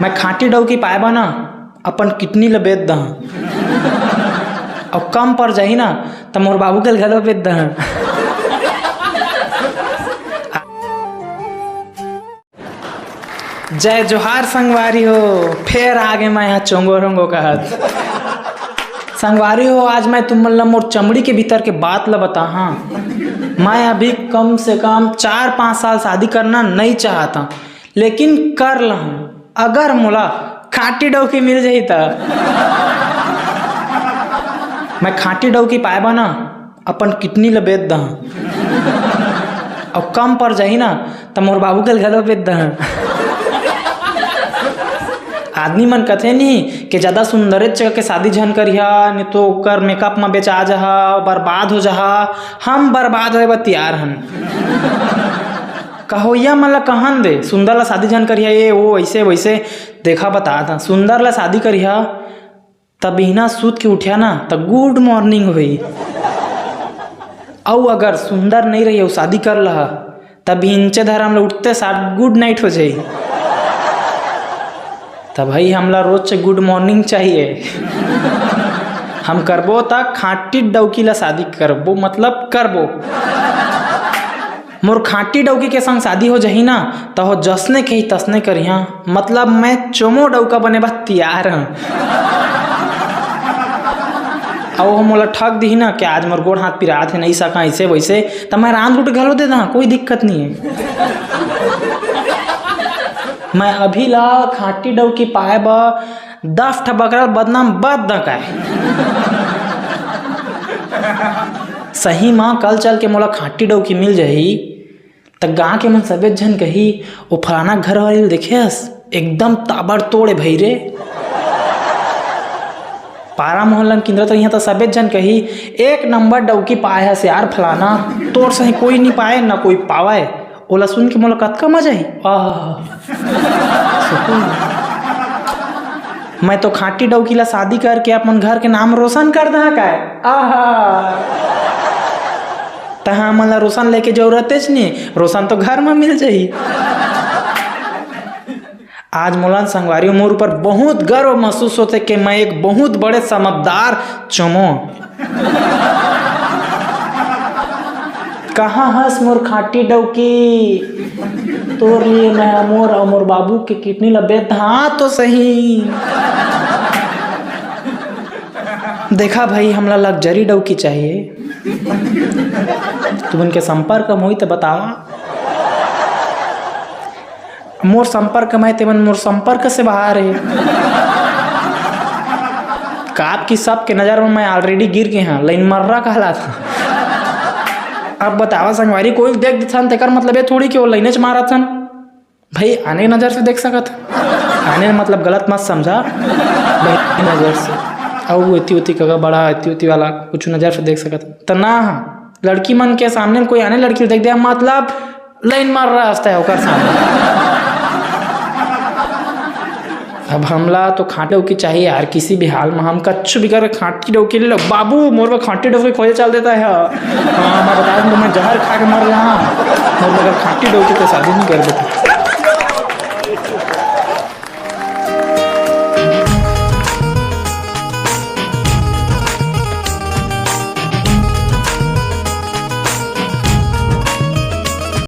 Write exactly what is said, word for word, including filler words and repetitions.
मैं खांटी डौकी पाए बा ना, अपन किडनी ल बेच दहूं। अउ कम पर जाही ना, त मोर बाबू के घलो बेच दहूं। जय जोहार संगवारी हो, फेर आगे मैं हा चोंगो रोंगो कहत। संगवारी हो, आज मैं तुमन ला मोर चमड़ी के भीतर के बात ला बताहा। मैं अभी कम से कम चार पाँच साल शादी करना नहीं चाहता, लेकिन कर लहूं। अगर मोला खांटी डौकी मिल जाही त। मैं खांटी डौकी पाए बा ना, अपन किडनी ल बेच दहूं। अउ कम पर जाही ना, त मोर बाबू के घलो बेच दहूं। आदमी मन कथे नहीं कि ज्यादा सुंदर जगह के शादी झन करिहा, नहीं तो ओकर मेकअप म बेचा जाहा, बर्बाद हो जाहा। हम बर्बाद होए बर तैयार हन। कहोइया मन ला कहन दे, सुंदर ला शादी झन करिहा, ये वो, ऐसे वैसे। देखा, बता दा, सुंदर ला शादी करिहा, त बिहना सूत के उठिया ना, त गुड मॉर्निंग होई। अउ अगर सुंदर नहीं रही अउ शादी कर लहा, त भिंचे धरम ले उठते साथ गुड नाइट हो जाई। त भाई, हमला रोज से गुड मॉर्निंग चाहिए। हम करबो त खांटी डौकी ला शादी करबो, मतलब करबो। मोर खांटी डौकी के संग शादी हो जाही ना, त हो जसने कही तसने करिहा। मतलब, मैं चोमो डौका बने बर तियार हूं। अउ वो मोला ठग दिही ना कि आज मोर गोड़ हाथ पिरात हे, नहीं सका, ऐसे वैसे, त मैं रांध उठ घलो दे दा, कोई दिक्कत नहीं है। मैं अभी ला खांटी डौकी पाए बर दस ठा बकरा ल बदनाम बद दा काय। सही म कल चल के मोला खांटी डौकी मिल जाही, त गांव के मन सबे झन कही, "ओ फलाना घर वाली ल देखेस, एकदम ताबड़तोड़ ए भई रे।" पारा मोहल्ला म किंदरा त इहां त सबे झन कही, "एक नंबर डौकी पाए हस यार फलाना, तोर सही कोई नहीं पाए, ना कोई पावे।" ओला सुन के मोला कतका मजा आई। आह, सुकून। मैं तो खांटी डौकी ला शादी करके अपन घर के नाम रोशन कर दहा काय। आहा। तहां मन ला रोशन लेके जरूरत च नहीं, रोशन तो घर में मिल जाही। आज मोला संगवारी मोर ऊपर बहुत गर्व महसूस होथे कि मैं एक बहुत बड़े समझदार चोमो। कहाँ हस मोर खांटी डौकी? तोर लिए मैं मोर अउ मोर बाबू के किडनी ला बेच दहा तो सही। देखा भाई, हमला लग्जरी डौकी चाहिए। तुमन के संपर्क में होई त बतावा। मोर संपर्क में, तेमन मोर संपर्क से बाहर है। काप की सबके नजर में मैं already गिर गे हां, लइनमर्रा कहलात हां। अब बतावा संगवारी, कोई देख देथन, तेकर मतलब ये थोड़ी कि वो लइनेच मारत हन। भाई, आने नजर से देख सकत हन। आने मतलब गलत मत समझा, भाई नजर से। अउ एती ओती कका बड़ा, एती ओती वाला कुछ नजर से देख सकत हन। त ना, लड़की मन के सामने कोई आने लड़की ल देख दे, मतलब लइनमर्रा हंसता है ओकर सामने। अब हमला तो खांटी डौकी चाहिए यार, किसी भी हाल में हम कच्छु भी कर खांटी डौकी ले लो। बाबू, मोर बर खांटी डौकी खोजे चल देता है। हाँ, मैं बता दूं, मैं जहर खा के मर गया। मोर बगैर खांटी डौकी तो शादी नहीं कर देता।